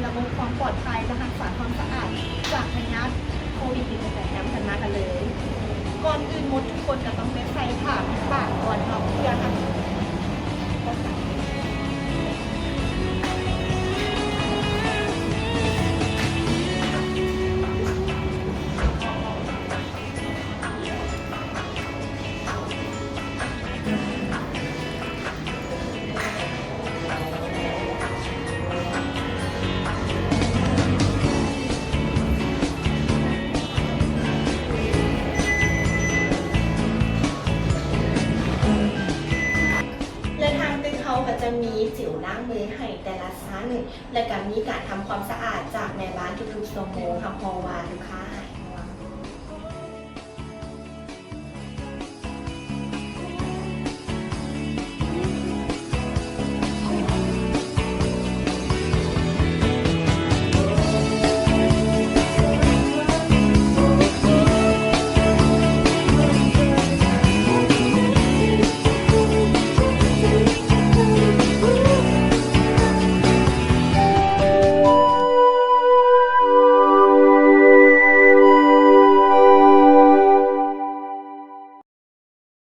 ລະບົບຄວາມປອດໄພ ແລະ ຮັກສາຄວາມສະອາດຈາກພະຍາດໂຄວິດສິບເກົ້າ ນຳກັນມາກັນເລີຍ. ກ່ອນອື່ນໝົດ ທຸກຄົນກໍຕ້ອງໄດ້ໃສ່ຜ້າປິດປາກກ່ອນເນາະ ເພື່ອຮັກ ແລະທາງຕຶກເຮົາກໍຈະມີເຈວລ້າງມືໃຫ້ແຕ່ລະຊັ້ນ ແລະກໍມີການທຳຄວາມສະອາດຈາກແມ່ບ້ານທຸກໆຊົ່ວໂມງ ຮັບຮອງວ່າລູກຄ້າຫາຍ